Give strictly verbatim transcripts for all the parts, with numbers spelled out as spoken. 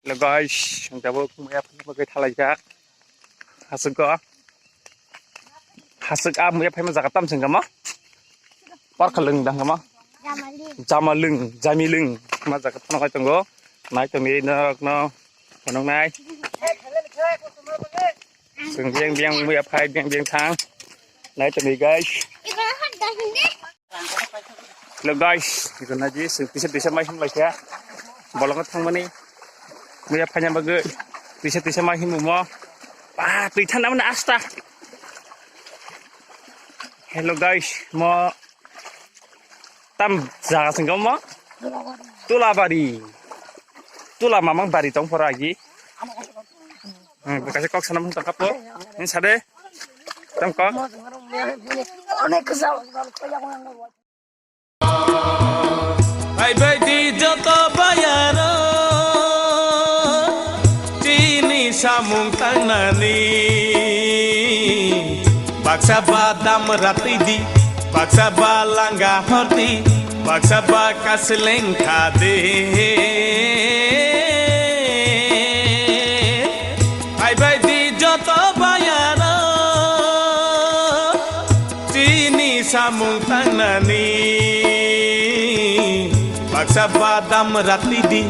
Hello guys, ang tabuk muya phaima bagwi thalaijak. Hasuk go. Hasuk a muya phaima jaga tam sing kama. Par khalung dang kama. Jamalung, jamilung. Ma jaga thang nai tongo. Nai tongni nok no. Phunuk nai. Sing biang biang muya phai biang biang thang. Nai tongni guys. Hello guys, ito na ji, so tisa tisa mai himlai kya. Bolong thang mani. Muya phanya bagwi tisa tisa mai him mo. Ah, twi thana mana asta. Hello guys, mo tam jaga sing mo. Tulabari. Tula mamang bari tong pora agi. Hmm, kaisa kok sanam tong kapo. Ni sade. Tam kok. Hai bai di joto bayaro, chini samung tangnani. Baksa ba dam ratwi di, baksa ba langa hordi, baksa ba kasleng khade. Hai bai di joto bayaro, chini samung tangnani. Baksa ba dam ratwi di,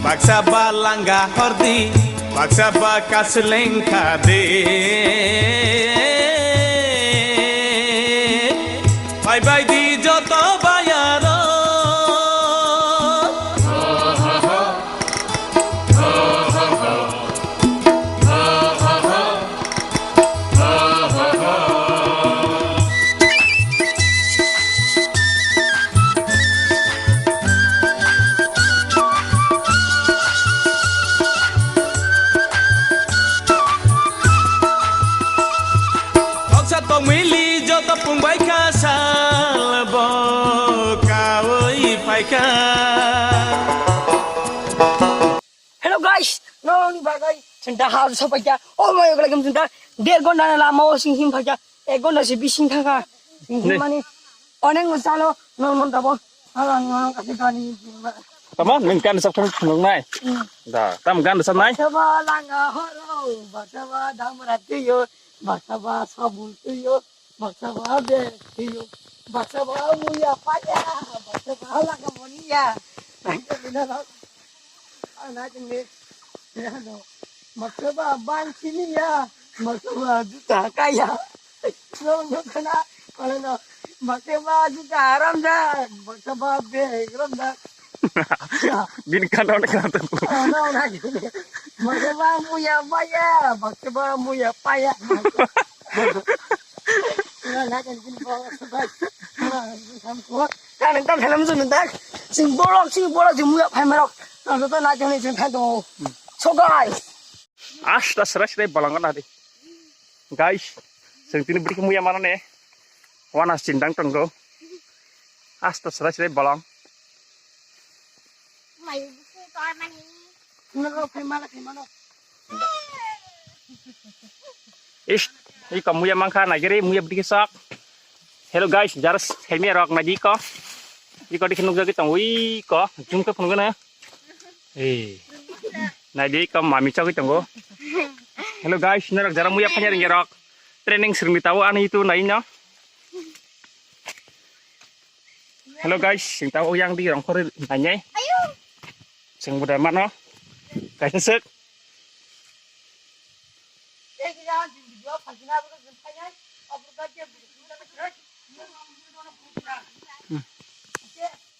baksa ba langa hordi, baksa ba kasleng khade. Hai bai di joto bayaro. Noksa tongmili joto pungbai kha sal bo kaui phaikha. Hello guys, noni bagwi chwng da ha sapaikha. Oh my god, chwng da der gonda na lama o sing him phaikha. Ek gonda se bising thangkha. Sing him Ne. Mani onek no chalo non mon dabo. Hala ni ono kasi kani. Tama nung kan sak thang thang nai. Hmm. Da, tam gan sa nai. Saba langa horo, basaba damra tuyo, basaba sabun tuyo. Baksa ba bag tuyo, baksa ba muya paya, baksa ba laka moniya. Nangke bina rok. Ana kene. Ya no. Baksa ba bang siniya, baksa ba juta kaya. No no kana, ano no. Baksa ba juta ramda, baksa ba bag ramda. Bin kan onek ramda. Ano na kene. Baksa ba muya paya, baksa ba muya paya. Sing bolok, sing bolok, sing muya phai marok. Nang joto na jani jeng thai tongo. So guys. Asta serai serai bolong na di. Guys, sing tini beri muya mana ne? Wana sindang tonggo. Asta serai serai bolong. Is, iko muya mangkha nagiri muya bidi sok. Hello guys, jaras helmi rok nagi ko. Iko dikhi nukjagwi tong ui ko jumkhe phunukgana. Eh. Nadi ko mami chagwi tongo. Hello guys, norok jara muya phanya ringya rok. Training sirmi tao ani itu nai no. Hello guys, sing tao yang di rongkhor nai. Sing buda mano. Kaisa sek.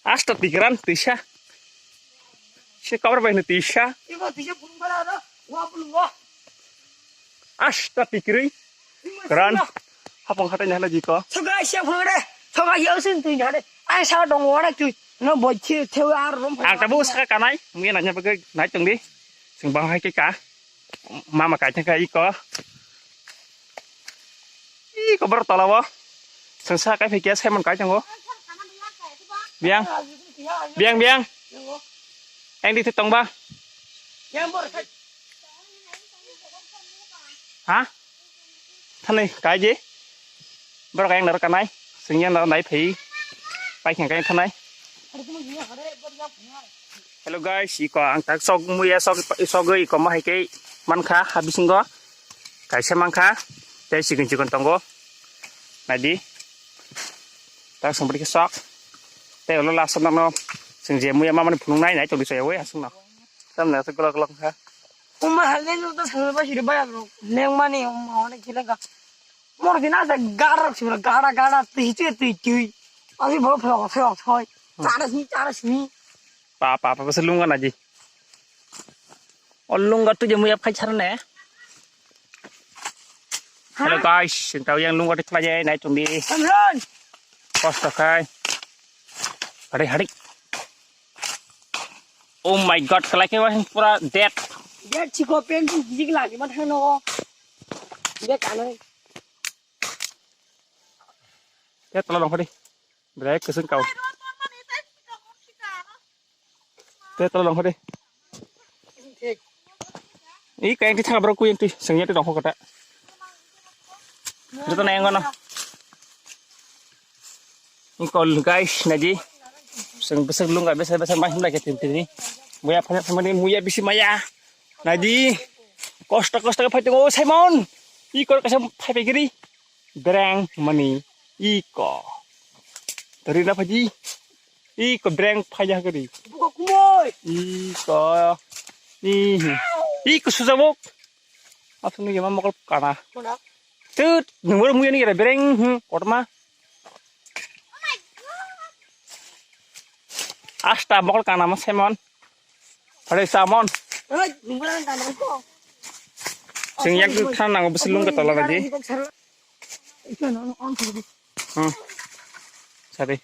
Asta tikran tisa. Si kawar bai tisa. Asta tikri. Kran. Hapang hatai nahla jiko. Soga sia phone re. Soga yo sin tui nade. Ai sa dong wara tui. No boi thi theu ar rom. Ang tabu saka kanai. Mungkin nanya bagai nai tong di. Sing bang hai ke ka. Mama kai thangka iko. Iko bor tola wo. Sengsa kai phai kya sai man kai thango. Biang. Biang, biang. Eng di tong ba. Ha? Thanai kai je. Borok yang naro kanai. Sing yang naro nai phai. Pai khang kai thanai. Hello guys, iko ang tak sok muya sok sok iko ma hai khe mankha ha bisingo kaisa mankha tei chikon chikon tongo. Naidi. Tak song beri sok. Tei ulo last no sing je muya mamani phunung nai nai todi soya wei asung no. Tam na golok golok kha. Uma halen no ta sangba siri ba leng mani uma one khile ga. Mor dina sa gara sura gara gara tui tui tui tui. Abi bo phlo phlo thoi. Chara si chara si. Pa pa pa pa se lunga na ji. O lunga tu je muya phai char ne. Hello guys, sing tau yang lunga tu khlai jai nai tung di. Samron. Kosto khai. Hari hari. Oh my god, kalai ke wahin pura dead. Dead chiko pen tu gijik lagi ma thang no. Dead anai. Ya tolong khodi. Brai keseng kau. Te tolong hore. I kain ti thang bro kuyen ti sengya ti dong kata. Joto na yang kono. Ingkol guys naji. Seng besek lunga besek besek mai himla ke tim tim ni. Muya phanya phanya ni muya bisi maya. Naji. Kosto kosto ke phai tongo Simon. I kor kasam phai pegiri. Bereng mani. Iko. Dari na phaji. Iko breng phai ja gari. Buka kumoi. Iko. Ih. Iko sujabok. Asunu yama mokol kana. Tut nungor muya ni breng hmm kotma. Asta mokol kana ma Simon. Hore Simon. Oi, nungor kana ko. Sing yak thang nango bisi lung ka tola lagi. Hmm. Sari.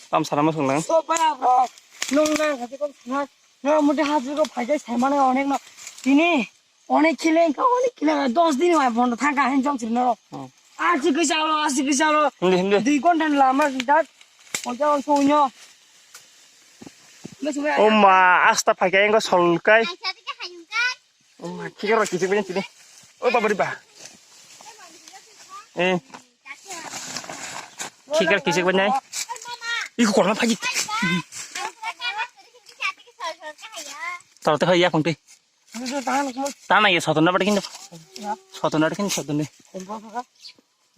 Tam sana masuk lang. So, baya, bro. Nung na, kasi ko, na, na, mute hasil ko, phai jai, sai mane, onek no. Tini, onek kile, ka, onek kile, dos din, mai, bondo, thang, ka, hen, jom, sir, no. Hmm. Asi ke chalo, asi ke chalo. Hindi, hindi. Dui ghonta ni lama, dat. Oja, oja, oja. Oma, asta phai khe, engko sol kai. Khikar rok kichik bini sini. O baba riba. Eh. Khikar kichik bini. Iko korma phagi. Toro te phai ya phungti. Tana ye sotonna bade kintu. Sotonna bade kintu sotonni.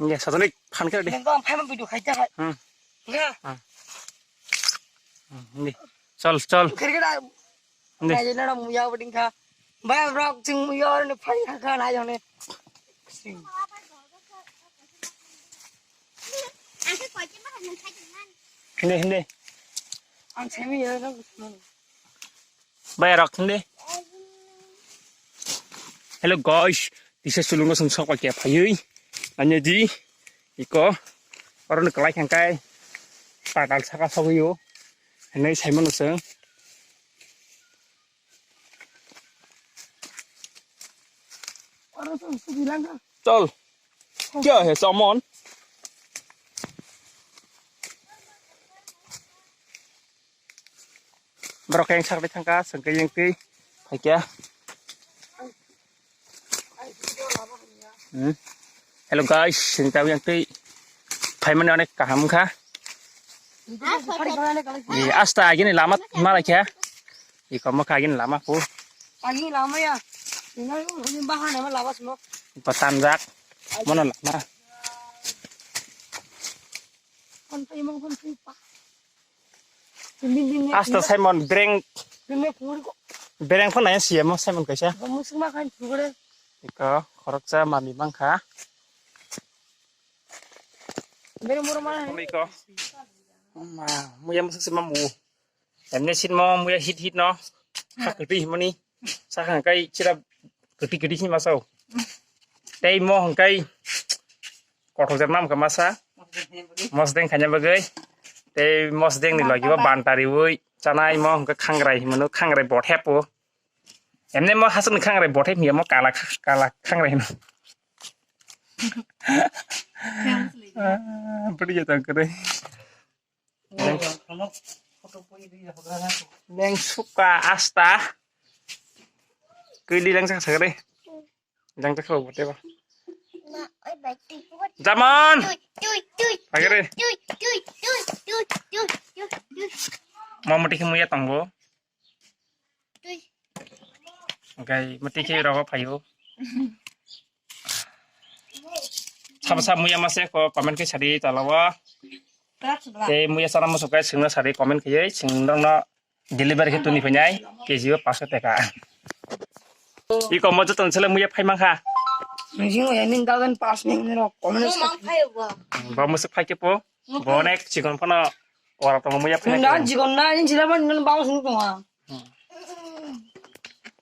Ye sotonni phan kar de. Hmm. Hmm. Hindi. Chol, chol. Hindi. Nai jena muya boding kha. Baya brok ching muya ni phai kha kha nai jone. Hindi, hindi. Ang semi ya na. Baya rok hindi. Hello guys, tisa sulungo sung sok pakia phayui. Anya di. Iko. Oro ni kalai khangkai. Patal saka sogui o. Hinui saimano chwng. Chol. Kya hai samon? Borok yang sak thangka sengke yang twi. Hai kya? Hmm. Hello guys, sing tahu yang twi. Phaimani onek kaham kha. Ni asta agini lama mala kya? Iko mo kagin lama pu. Ani lama ya. Ina yung hujin bahan emang lawas mo. Patan jak. Mana lama. Kon pa imang kon pa. Asta Simon breng. Breng pho naya siya mo Simon kaisa. Musuk ma khan pugure. Iko khoroksa mami mangkha. Bere moro mana. Iko. Ma muya musuk sima mu. Emne sin mo muya hit hit no. Ha kati himani. Sakha kai chira kati kati hima sao. Tei mo hwnkhe kothok jak nam kha masa. Mosdeng khaina bagwi. Tei mosdeng ni logi o bantari wi chanai mo hwnkhe khangrai himano khangrai bothep o. Emne mo hasuk ni khangrai bothep hiya mo kala kala khangrai hino. Budi ya tang kare. Leng suka asta. Kili leng sak sakre. Leng sak sakre bote ba. Jaman. Agere. Mama tiki muya tanggo. Hwnkhe mwtwi khe rogo phaio. Sabo sa muya mase ko comment khe sadi tala o. Tei muya sana musukai singno sadi comment khe sing nokno delivery khe tuni phainai K G o paso teka. Iko mo joto sele muya phai mangkha. Nung sing ya ning thousand pass ning nero comment. Bo musuk phai khe po. Bo nek chikon phano ora tongo muya phai. Nung da chikon na ning chila ban nung bang sung tonga.